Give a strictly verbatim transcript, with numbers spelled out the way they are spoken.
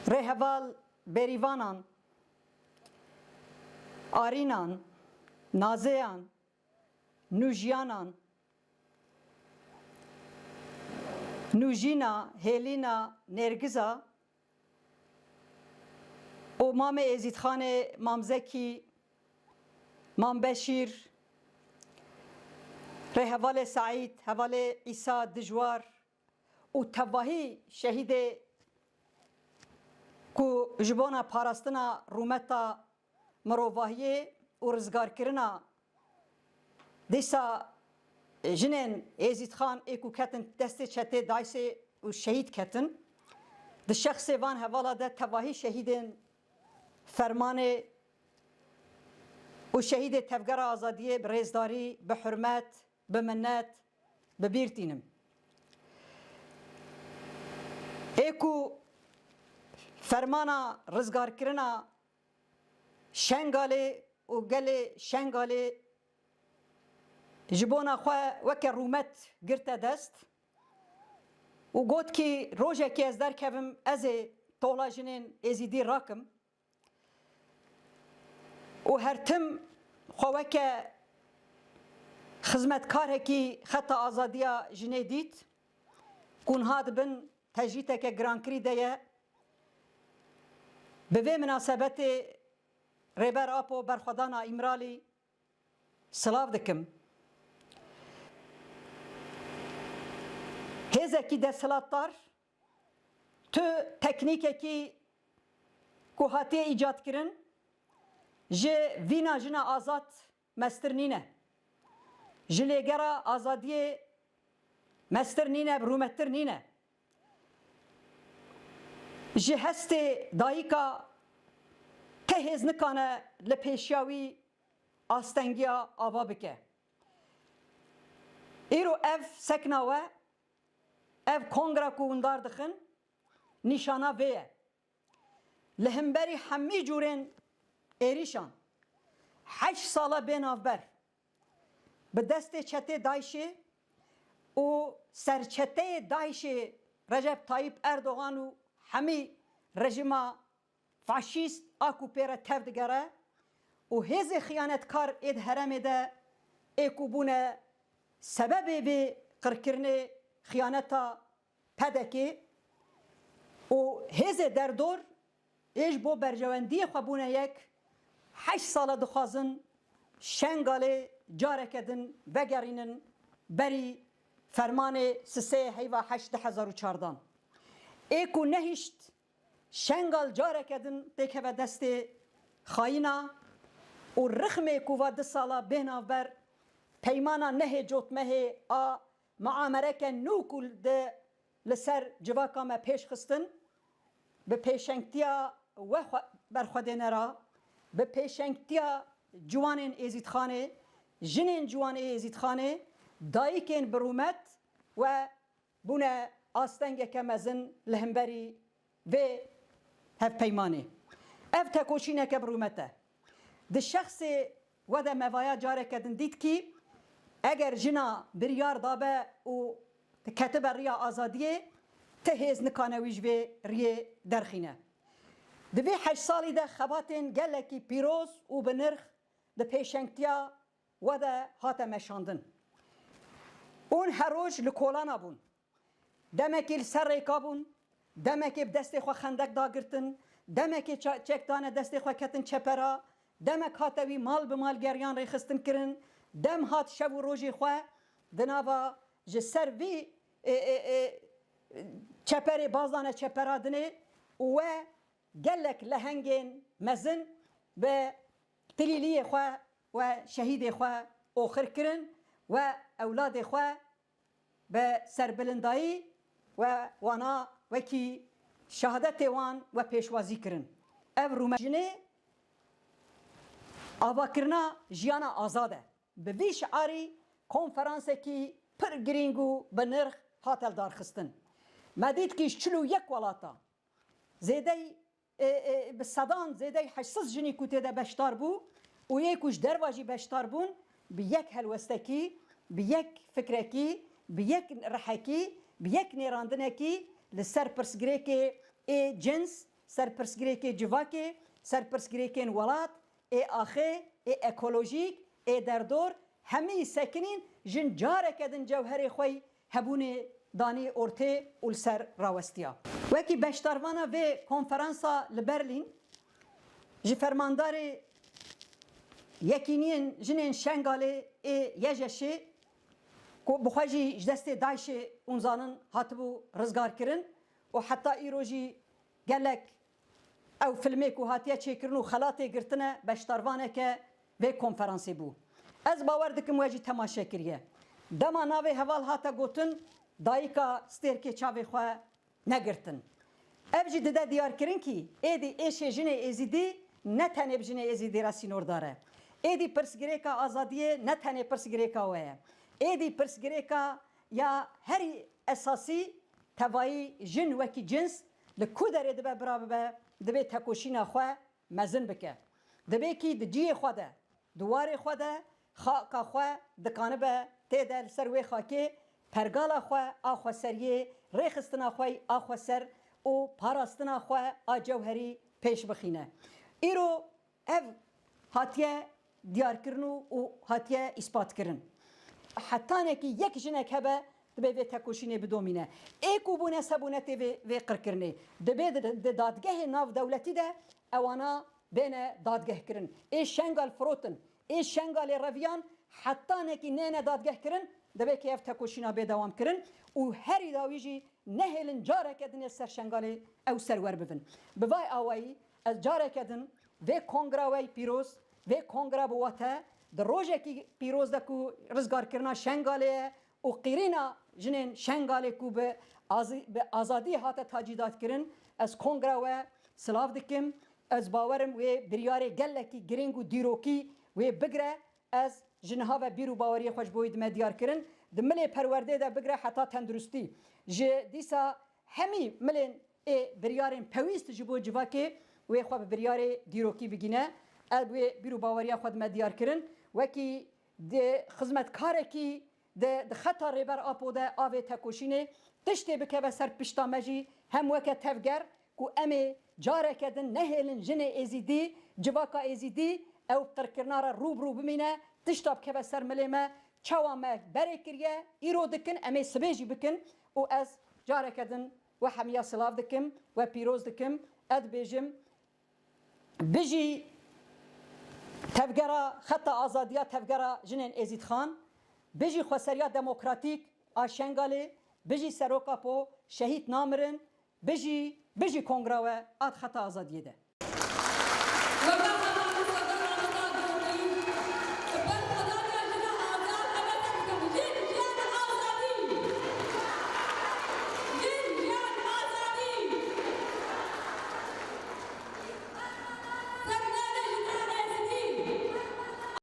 Rêheval Bêrîvanan, Arînan, Nazeyan, Nûjiyanan, Nûjîna, Hêlîna, Nêrgiza û Mamê Êzîdxanê, Mam Zekî, Mam Beşîr, Rêhevalê Seîd, Hevalê Îsa Dijwar, û tevahî şehîdê ku ji bona parastina rûmeta mirovahiyê û rizgarkirina dîsa jinên Êzîdxan ê ku ketin destê çetê DAIŞê û şehîd ketin. Di şexsê van hevala de tevahî şehîdên fermanê û şehîdê Tevgera Azadiyê bi rêzdarî, bi hurmet, bi minet, bi bîr tînim. Ê ku fermana rizgarkirina Şengalê û gelê Şengalê ji bona xwe weke rûmet girte dest û got ki rojekê ez derkevim, ez ê tola jinên Êzîdî rakim. Û her tim xwe weke xizmetkarekî xeta azadiya jinê dît, ku niha di bin tecrîteke girankirî de ye. Bi vê minasebetê Rêber Apo berxwedana Îmralî silav dikim. Hêzekî desthilatdar tu teknîkekî ku hatiye îcadkirin, ji vîna jina azad mestir nîne. Ji lêgera azadiyê mestir nîne, rûmettir nîne. Ji hestê dayika te hêz nikane li pêşiya wî astengiya ava bike. Îro ev sekna we, ev kongra ku windar dixin, nîşana vê ye. Li hemberî hemî cûrên êrîşan, heşt sala bê navber, bi destê çetê DAIŞê û serçeteyê DAIŞê Recep Tayyip Erdogan û hemî rejîma faşîst a ku pê re tev digere û hêzê xiyanetkar ê di herêmê de ê ku bûne sebebê vê qirkirinê, xiyaneta PDKê û hêzê derdor ê ji bo berjewendiyê xwe bûne yek, heşt sala dixwazin Şengalê careke din vegerînin berî fermanê sisê heyva heşt du hezar û çardan. Ê ku nehişt Şengal careke din têkeve destê xayîna û rixmê ku va du sala bê navber peymana nehê cotmehê a muamereke nû ku de li ser civaka me pêş xistin, bi pêşengtiya we xwe-, berxwedênera, bi pêşengtiya ciwanên Êzîdxanê, jinên ciwan ê Êzîdxanê, dayikên bi rûmet we bûne astengeke mezin li hemberî vê hevpeymanê. Ev tekoşîneke bi rûmet e. Di şexsê we de me vaya careke din dît kî eger jina biryar dabe û ketibe riya azadiyê, ti hêz nikane wî ji vê riyê derxîne. Di vê heşt salî de xebatên gelekî pîroz û bi nirx di pêşengtiya we de hate meşandin. Hûn her roj li kolana bûn. Demekê li ser rêka bûn, demekê bi destê xwe xendek dagirtin, demekê ça-, çek dane destê xwe ketin çepera, demek hate wî mal bi mal geriyan rêxistin kirin, dem hat şev û rojê xwe di nava ji ser vî, e, e, e, çeperê bazdane çepera dinê û we gelek lehengên mezin bi tilîliyê xwe we şehîdê xwe oxir kirin, we ewladê xwe bi serbilindayî we wana wekî şehadetê wan we pêşwazî kirin. Ev rûme jinê avakirina jiyana azad e. Bi vî şiarî konferansekî pir girîng û bi nirx hate lidarxistin. Me dît kî ji çil û yek welata zêdey, e, e, bi sedan zêdey heşt sed jinî ku tê de beşdar bû û yê ku ji derva jî beşdar bûn, bi yek helwestekî, bi yek fikrekî, bi yek rihekî, bi yek nêrandinekî li ser pirsgirêkê ê cins ser pirsgirêkê civakê, ser pirsgirêkên welat, ê axê, ê ekolojîk, ê derdor, hemî sekinîn, jin careke din cewherê xwe yî hebûnê danî ortê û li ser rawestiya. Wekî beşdarvana vê konferansa li Berlîn, ji fermandarê Yekîniyên Jinên Şengalê ê Y J Şê, ku bi xwe jî ji destê DAIŞê, hûn zanin, hatibû rizgarkirin û heta îro jî gelek ew filmê ku hatiye çêkirin û xelatê girtine, beşdarvaneke vê konferansê bû. Ez bawer dikim we jî temaşe kiriye. Dema navê heval hate gotin, dayika stêrkê çavê xwe negirtin. Ev jî dide diyarkirin kî êdî êşê jinê êzîdî ne tenê bi jinê êzîdî re sînordar e. Êdî pirsgirêka azadiyê ne tenê pirsgirêka we ye. Êdî pirsgirêka ya herî esasî, tevayî jin wekî cins li ku derê dibe bira bibe, divê tekoşîna xwe mezin bike. Divê kî di cihê xwe de, di warê xwe de, xaka xwe dikanibe tê de, li ser wê xakê pergala xwe a xweseriyê, rêxistina xwe a xweser û parastina xwe a cewherî pêş bixîne. Îro ev hatiye diyarkirin û, û hatiye îspatkirin. Hetanekî yek jinek hebe, divê vê tekoşînê bidomîne. Ê ku bûne sebûnetê vê, vê qirkirinê, divê di, di dadgehê navdewletî de ewana bêne dadgehkirin. Ê Şengal firotin, ê Şengalê reviyan, hetanekî nêne dadgehkirin, divê kê ev tekoşîna bê dewamkirin û herî dawî jî nehêlin careke din ê ser Şengalê ew serwer bibin. Bi vay awayî ez careke din vê kongra we yî pîroz, vê kongra bi wate, di rojekî pîroz de ku rizgarkirina Şengalê ye û qîrîna jinên Şengalê ku bi azî-, bi azadî hate tacîdatkirin, ez kongra we silav dikim. Ez bawerim wê biryarê gelekî girîng û dîrokî wê bigre. Ez ji niha ve bîr û baweriyê xwe ji bo wî dime diyar kirin. Di milê perwerdê de bigre heta tenduristî. Ji dîsa hemî milên ê biryarên pêwîst ji bo civakê wê xwe bi biryarê dîrokî bigîne. Ez wê bîr û baweriya xwe dime diyar kirin. Wekî di xizmetkarekî di, di xeta Rêber Apo de a vê tekoşînê tiştê bikeve ser pişta me jî hem weke tevger ku em ê careke din nehêlin jinê Êzîdî, civaka Êzîdî ew qirkirina re rû bi rû bimîne, tişta bikeve ser milê me, çawa me berê kiriye, îro dikin, em ê sibê jî bikin û ez careke din we hemiya silav dikim, we pîroz dikim, ez dibêjim, Bijî tevgera xeta azadiya tevgera jinên Êzîdxan, bijî xweseriya demokratîk a Şengalê, bijî Serok Apo, şehîd namirin, bijî, bijî kongra we a di xeta azadiyê de.